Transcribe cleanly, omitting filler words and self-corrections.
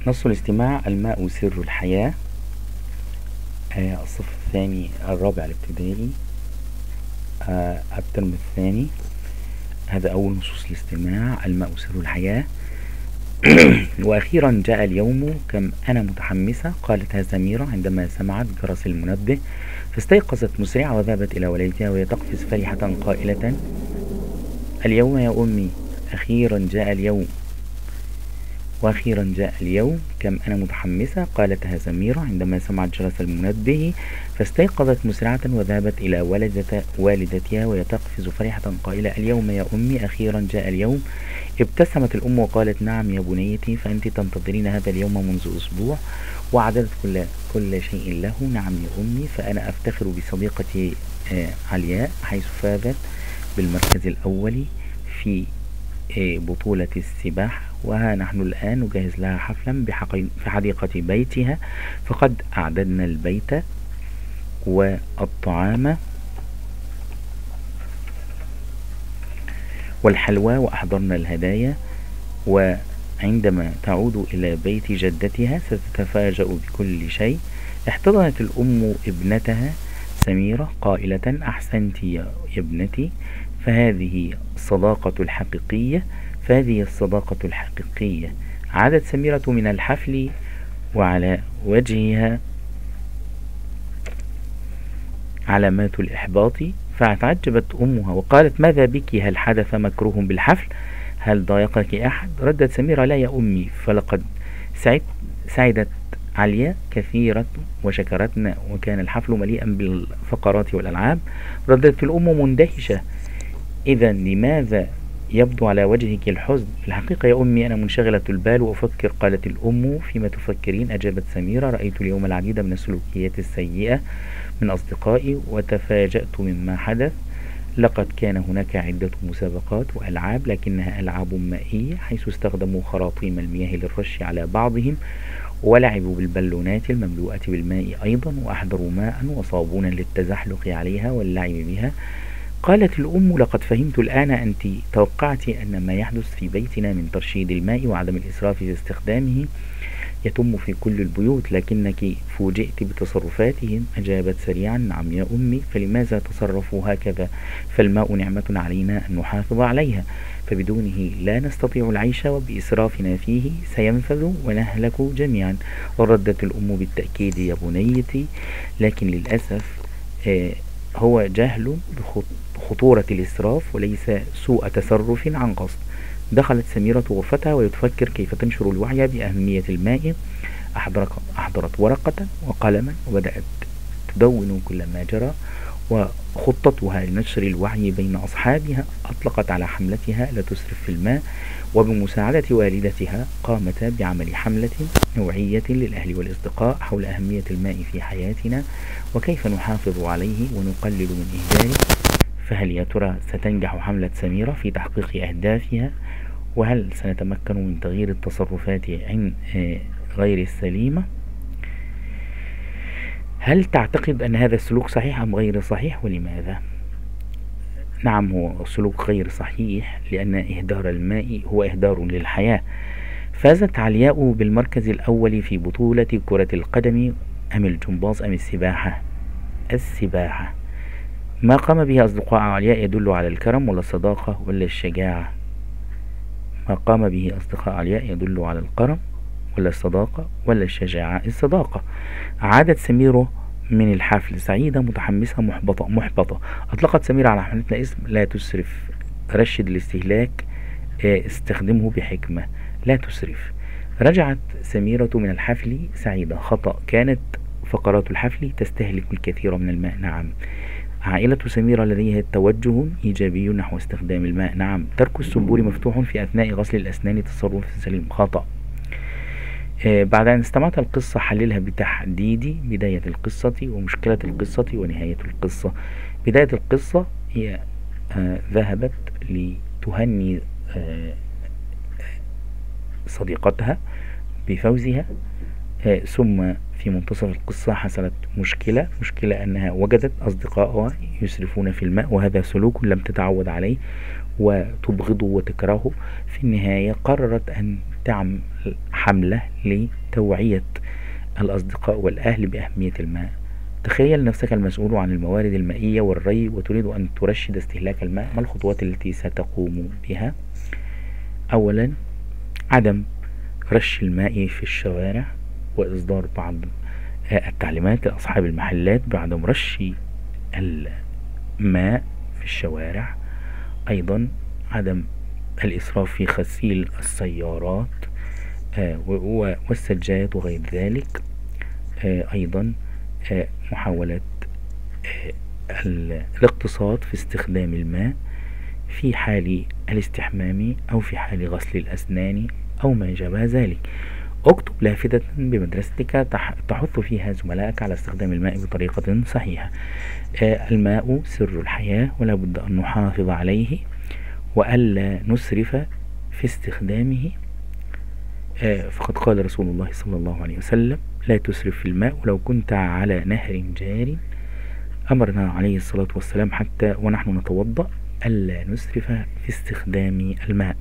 نص الاستماع: الماء سر الحياة. الصف الثاني الرابع الابتدائي، الترم الثاني. هذا أول نصوص الاستماع: الماء سر الحياة. وأخيرا جاء اليوم كم أنا متحمسة، قالتها سميرة عندما سمعت جرس المنبه، فاستيقظت مسرعة وذهبت إلى والدتها وهي تقفز فرحة قائلة: اليوم يا أمي، أخيرا جاء اليوم. وأخيرا جاء اليوم كم أنا متحمسة، قالتها سميرة عندما سمعت جرس المنبه، فاستيقظت مسرعة وذهبت إلى والدتها وهي تقفز فرحة قائلة: اليوم يا أمي، أخيرا جاء اليوم. ابتسمت الأم وقالت: نعم يا بنيتي، فأنت تنتظرين هذا اليوم منذ أسبوع. وعددت كل شيء له: نعم يا أمي، فأنا أفتخر بصديقتي علياء، حيث فازت بالمركز الأول في بطولة السباحة، وها نحن الآن نجهز لها حفلا في حديقة بيتها، فقد أعددنا البيت والطعام والحلوى وأحضرنا الهدايا، وعندما تعود إلى بيت جدتها ستتفاجأ بكل شيء. احتضنت الأم ابنتها سميرة قائلة: أحسنت يا ابنتي، فهذه الصداقة الحقيقية، فهذه الصداقة الحقيقية. عادت سميرة من الحفل وعلى وجهها علامات الإحباط، فتعجبت أمها وقالت: ماذا بك؟ هل حدث مكروه بالحفل؟ هل ضايقك أحد؟ ردت سميرة: لا يا أمي، فلقد سعدت عليا كثيرا وشكرتنا، وكان الحفل مليئا بالفقرات والألعاب. ردت الأم مندهشة: إذا لماذا يبدو على وجهك الحزن؟ في الحقيقة يا أمي أنا منشغلة البال وأفكر. قالت الأم: فيما تفكرين؟ أجابت سميرة: رأيت اليوم العديد من السلوكيات السيئة من أصدقائي وتفاجأت مما حدث. لقد كان هناك عدة مسابقات وألعاب، لكنها ألعاب مائية، حيث استخدموا خراطيم المياه للرش على بعضهم، ولعبوا بالبالونات المملوءة بالماء أيضا، وأحضروا ماء وصابونا للتزحلق عليها واللعب بها. قالت الأم: لقد فهمت الآن، أنت توقعت أن ما يحدث في بيتنا من ترشيد الماء وعدم الإسراف في استخدامه يتم في كل البيوت، لكنك فوجئت بتصرفاتهم. أجابت سريعا: نعم يا أمي، فلماذا تصرفوا هكذا؟ فالماء نعمة علينا أن نحافظ عليها، فبدونه لا نستطيع العيش، وبإسرافنا فيه سينفذ ونهلك جميعا. وردت الأم بالتأكيد: يا بنيتي، لكن للأسف هو جهل بخطورة الإسراف وليس سوء تصرف عن قصد. دخلت سميرة غرفتها وتفكر كيف تنشر الوعي بأهمية الماء. أحضرت ورقة وقلما وبدأت تدون كل ما جرى، وخطتها لنشر الوعي بين أصحابها. أطلقت على حملتها لا تسرف في الماء، وبمساعدة والدتها قامتا بعمل حملة نوعية للأهل والأصدقاء حول أهمية الماء في حياتنا وكيف نحافظ عليه ونقلل من إهداره. فهل يا ترى ستنجح حملة سميرة في تحقيق أهدافها؟ وهل سنتمكن من تغيير التصرفات غير السليمة؟ هل تعتقد أن هذا السلوك صحيح أم غير صحيح، ولماذا؟ نعم، هو سلوك غير صحيح، لأن إهدار الماء هو إهدار للحياة. فازت علياء بالمركز الأول في بطولة كرة القدم أم الجمباز أم السباحة؟ السباحة. ما قام به أصدقاء علياء يدل على الكرم ولا الصداقة ولا الشجاعة؟ ما قام به أصدقاء علياء يدل على الكرم ولا الصداقة ولا الشجاعة؟ الصداقة. عادت سميرة من الحفل سعيدة متحمسة محبطة. أطلقت سميرة على حملتنا اسم: لا تسرف، رشد الاستهلاك، استخدمه بحكمة، لا تسرف. رجعت سميرة من الحفل سعيدة. خطأ، كانت فقرات الحفل تستهلك الكثير من الماء. نعم. عائلة سميرة لديها توجه إيجابي نحو استخدام الماء. نعم. ترك السبور مفتوح في أثناء غسل الأسنان تصرف سليم. خطأ. بعد أن استمعت القصة حللها بتحديد بداية القصة ومشكلة القصة ونهاية القصة. بداية القصة هي ذهبت لتهني صديقتها بفوزها، ثم في منتصف القصة حصلت مشكلة أنها وجدت أصدقائها يسرفون في الماء، وهذا سلوك لم تتعود عليه وتبغضه وتكرهه. في النهاية قررت أن تعمل حملة لتوعية الأصدقاء والأهل بأهمية الماء. تخيل نفسك المسؤول عن الموارد المائية والري وتريد أن ترشد استهلاك الماء. ما الخطوات التي ستقوم بها؟ أولا، عدم رش الماء في الشوارع وإصدار بعض التعليمات لأصحاب المحلات بعدم رش الماء في الشوارع. أيضا عدم الإسراف في غسيل السيارات والسجاد وغير ذلك. أيضا محاولة الاقتصاد في استخدام الماء في حال الاستحمام أو في حال غسل الأسنان أو ما شابه ذلك. اكتب لافتة بمدرستك تحث فيها زملائك على استخدام الماء بطريقة صحيحة. الماء سر الحياة ولا بد أن نحافظ عليه وألا نسرف في استخدامه. فقد قال رسول الله صلى الله عليه وسلم: لا تسرف في الماء ولو كنت على نهر جار. أمرنا عليه الصلاة والسلام حتى ونحن نتوضأ ألا نسرف في استخدام الماء.